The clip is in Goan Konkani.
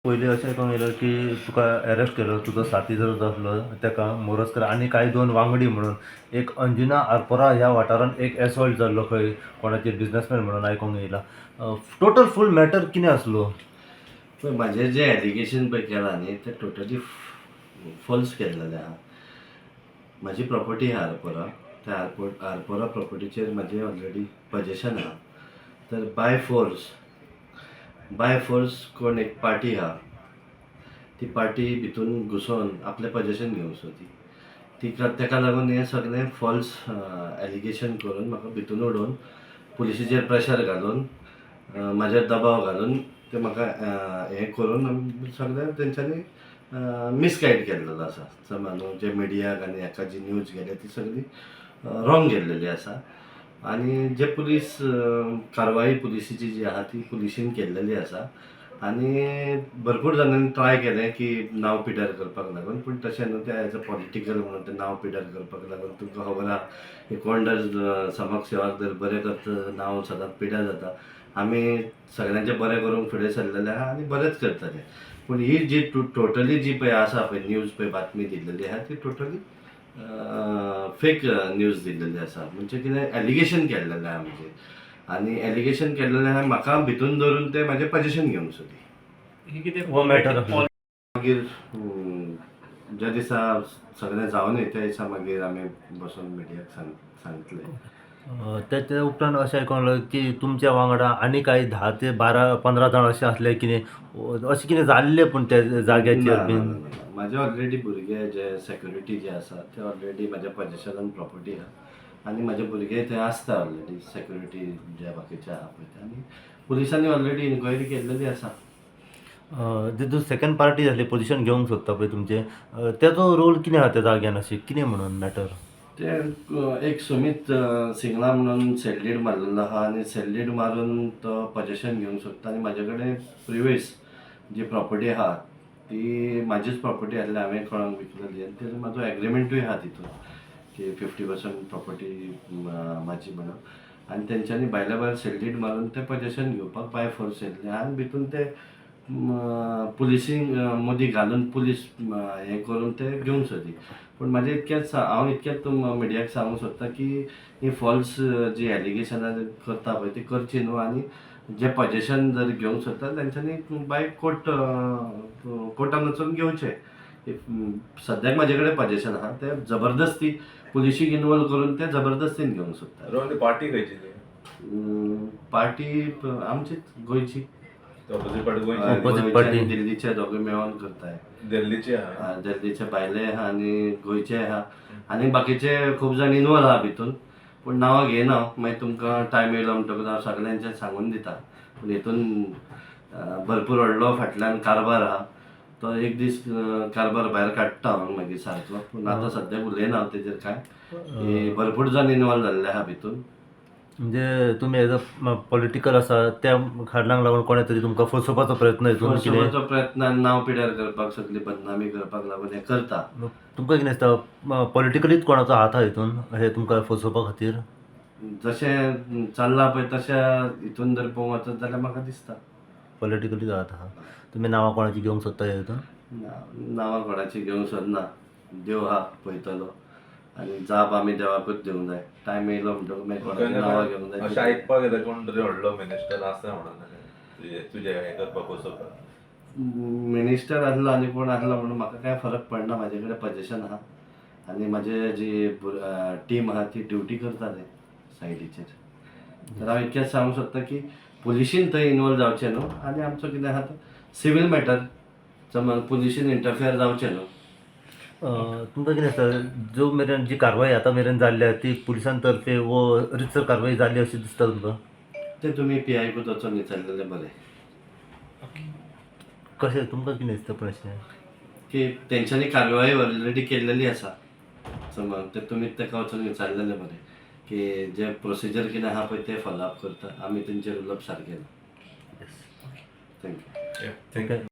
पयलीं अशें आयकोंक येयलें की तुका एरेस्ट केलो, तुजो साथी जो आसलो तेका मोरजकर आनी कांय दोन वांगडी म्हणून एक अंजुना आरपोरा ह्या वाठारांत एक एसॉल्ट जाल्लो खंय कोणाचे बिजनसमॅन म्हणून आयकोंक येयला. टोटल फूल मॅटर कितें आसलो? पळय, म्हाजेर जें एलिगेशन पळय केलां न्ही, तें टोटली फॉल्स केल्लेलें आहा. म्हाजी प्रॉपर्टी आहा आरपोरा. त्या आरपोरा प्रॉपर्टीचेर म्हाजें ऑलरेडी पजेशन आहा. तर बाय फोर्स कोण एक पार्टी आहा, ती पार्टी भितून घुसोन आपलें पजेशन घेवंक सोदी. तिका तेका लागून हें सगळें फॉल्स एलिगेशन करून म्हाका भितून उडोवन, पुलिसीचेर प्रेशर घालून, म्हाजेर दबाव घालून, ते म्हाका हें करून सगळें तेंच्यांनी मिसगायड केल्लेलो आसा. समज न्हू, जे मिडियाक आनी हाका जी न्यूज गेल्या ती सगळी रॉंग गेल्लेली आसा. आनी जे पुलीस कारवाई पुलिसीची जी आहा ती पुलिसीन केल्लेली आसा. आनी भरपूर जाणांनी ट्राय केलें की नांव पिड्ड्यार करपाक लागून, पूण तशें न्हू. तें एज अ पॉलिटिकल म्हणून तें नांव पिड्ड्यार करपाक लागून. तुमकां खबर आहा की कोण जर समाज सेवाक जर बरें करता, नांव सदांच पिड्ड्यार जाता. आमी सगळ्यांचें बरें करूंक फुडें सरलेले आहा आनी बरेंच करतले. पूण ही जी टोटली जी पळय आसा पळय न्यूज पळय, बातमी दिल्लेली आहा, ती टोटली फेक न्यूज दिल्लेली आसा. म्हणजे कितें, एलिगेशन केल्लेलें आहा म्हजेर आनी एलिगेशन केल्लेलें आहा, म्हाका भितून धरून ते म्हाजें पजेशन घेवंक सोदी. हे कितें? हो matter आसलो. मागीर ज्या दिसा सगळें जावन त्या दिसा मागीर आमी बसून मिडियाक सांगतले. तेच्या उपरांत अशें आयकोंक लागलें की तुमच्या वांगडा आनी कांय 10 ते 12 15 जाण अशें आसले, कितें अशें कितें जाल्लें पूण त्या जाग्याचेर ना, बीन? ना, ना, ना. म्हाजे ऑलरेडी भुरगे जे सेक्युरिटी जे आसा ते ऑलरेडी म्हाज्या पजेशनान प्रॉपर्टी आहा आनी म्हाजे भुरगे थंय आसता ऑलरेडी, सेक्युरिटी जे बाकीचे आहा पळय ते. आनी पुलिसांनी ऑलरेडी इन्क्वायरी केल्लेली आसा. तितून सेकंड पार्टी जाली, पोझिशन घेवंक सोदता पळय तुमचें, तेजो रोल कितें आहा त्या जाग्यान, अशें कितें म्हणून मॅटर? ते एक सुमीत सिंगला म्हणून सेल डीड मारलेलो आहा आनी सेल डीड मारून तो पजेशन घेवंक सोदता. आनी म्हाजे कडेन प्रिवियस जी प्रॉपर्टी आहा ती म्हाजीच प्रॉपर्टी आसली, हांवें कोणाक विकलेली आनी तेजो म्हाजो एग्रीमेंटूय आहा तितून की 50% प्रॉपर्टी म्हाजी म्हणून. आनी तेंच्यांनी भायल्या भायर सेल डीड मारून ते पजेशन घेवपाक बाय फोर्स येयल्ले आनी भितून ते पुलिसींक मदीं घालून, पुलीस हें करून ते घेवंक सोदी. पूण म्हाजें इतकेंच, हांव इतकेंच मिडियाक सांगूंक सोदता की ही फॉल्स जी एलिगेशनां करता पळय ती करची न्हू. आनी जे पजेशन जर घेवंक सोदता तेंच्यांनी बाय कोर्ट, कोर्टान वचून घेवचें. सद्याक म्हाजे कडेन पजेशन आहा, ते जबरदस्ती पुलिशीक इनवॉल्व करून ते जबरदस्तीन घेवंक सोदता. रोहन, ती पार्टी खंयची ती? पार्टी आमचीच गोंयची. ऑपोजीट पार्टी गोंयची? Opposite गोंयचे party. आनी दिल्लीचे दोगूय मेळोन करताय. दिल्लीची आहा? हा, दिल्लीचे भायले आहा आनी गोंयचे आहा आनी बाकीचे खूब जाण इनवॉल्व आहा भितून, पूण नांवां घेयना हांव. मागीर तुमकां टायम येयलो म्हणटकूच हांव सगल्यांचें सांगून दिता. पूण हितून भरपूर व्हडलो फाटल्यान कारभार आहा. तो एक दीस कारभार भायर काडटा हांव मागीर सारको, पूण आतां सद्याक उलयना हांव तेजेर कांय की भरपूर जाण इनवॉल्व जाल्ले आहा भितून. म्हणजे तुमी एज अ पॉलिटिकल आसा, त्या कारणाक लागून कोणें तरी तुमकां फसोवपाचो प्रयत्न हितून कितें? फसोवपाचो प्रयत्न आनी नांव पिड्यार करपाक, सगली बदनामी करपाक लागून हें करता. तुमकां कितें दिसता, पॉलिटिकलीच कोणाचो हात आहा हितून हे तुमकां फसोवपा खातीर? जशें चल्लां पळय तशें हितून जर पळोवंक वचत जाल्यार म्हाका दिसता. पॉलिटिकलीच हात आहा. तुमी नांवां कोणाची घेवंक सोदता ह्या हितून? नांवां कोणाची घेवंक सोदना. देव आहा पळयतलो आनी जाप आमी देवाकूच दिवंक जाय. टायम येयलो म्हणटकूच मागीर कोणाची नांवां घेवंक अशें जाय. आयकपाक येता, कोण तरी व्हडलो मिनिस्टर आसा म्हणून तुजे तुजे हें करपाक, फसोवपाक. मिनिस्टर आसलो आनी कोण आसलो म्हणून म्हाका कांय फरक पडना. म्हाजे कडेन पजेशन आहा आनी म्हाजे जी टीम आहा ती ड्युटी करता ते सायडीचेर. तर हांव इतकेंच सांगूंक सोदता की पुलिशीन थंय इनवॉल्व जावचें न्हू आनी आमचो कितें आहा तो सिवील मॅटर, समज पुलिशीन इंटरफियर जावचें न्हू. तुमकां कितें दिसता, जो मेरेन जी कारवाई आतां मेरेन जाल्ली आहा ती पुलिसां तर्फे वो रितसर कारवाई जाल्ली अशी दिसता तुमकां? ते तुमी पीआयकूच वचोन विचारलेलें बरें. कशें, तुमकां कितें दिसता पण अशें? की तेंच्यांनी कारवाई ऑलरेडी केल्लेली आसा, समज ते तुमी ताका वचून विचारलेलें बरें की जे प्रोसिजर कितें आहा पळय ते फॉलो अप करता. आमी तेंचेर उलोवप सारकें ना. Thank you. Thank you.